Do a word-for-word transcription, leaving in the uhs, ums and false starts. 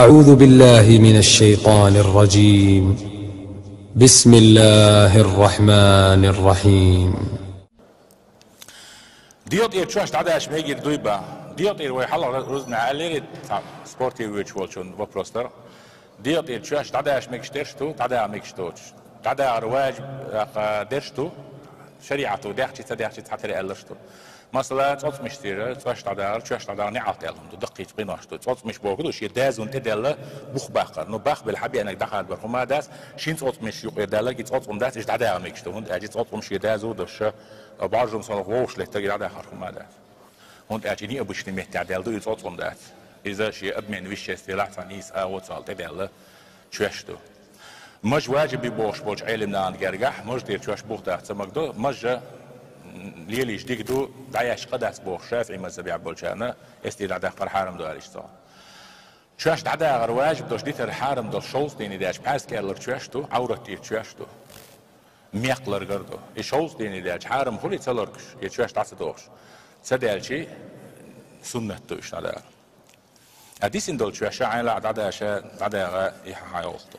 أعوذ بالله من الشيطان الرجيم. بسم الله الرحمن الرحيم. Дегӏа тӏера чоьш дӏадаха мегар дуй ба? Дегӏа тӏера вай хьалха рузна аьллера, цхьа спортивный волчун вопрос дара. Дегӏа тӏера чоьш дӏадаха мегаш дерш ду, дӏадаха мегаш доцуш. Дӏадахар важиб, а, дерш ду, шариӏато дехчи, ца дехчи, цхьатера аьлларш ду. Масала, цӏоцкъамаш тӏера, цӏош дӏадахар, чоьш дӏадахар неӏалт аьлла хӏама ду, даккхийчу къиношна ду. Цӏоцкъамаш бохург ду, шен дазонна тӏедаьлла бух баккхар. Ну, бахбелла хьабеанарг дӏахадабар хӏума дац, шин цӏоцкъамаш юкъера даьлларг и цӏоцкъам дац, иштта дӏадаха мегаш ду. ХӀунда аьлча цӏоцкъам шен дазо даш, божум сон вовшах леттарг дӏадахар хӏума дац. ХӀунда аьлча необычный меттехь даьлла ду и цӏоцкъам дац. Иза шен обмен веществ лахь цхьа нийса агӏо цал тӏедаьлла чоьш ду. Маж важиб бохуш болчу Ӏелимнахана гергахь, маж тӏера чоьш бух даха ца магадо, маж, м, лелийча дика ду, дӏаяьча къа дац бохуш, шафиӏий мазхабехь болчарна, эс тӏера дӏадаккхар хьарам ду аьлла цо. Чоьш дӏадахар важиб долуш, дитар хьарам долуш шовзткъа дийне даьлча, пхьаьрс кӏел ларг чоьш ду, Ӏаврат тӏера чоьш ду, мекх ларгар ду. И шовзткъа дийне даьлча хьарам хуьлий ца ларгаш, и чоьш дӏа ца дохуш? Ца даьлча, суннат ду уьш дӏадахар. А дисина долу чоьш хьайна лаахь дӏадаха, дӏадаха и хьан хьайолу ду.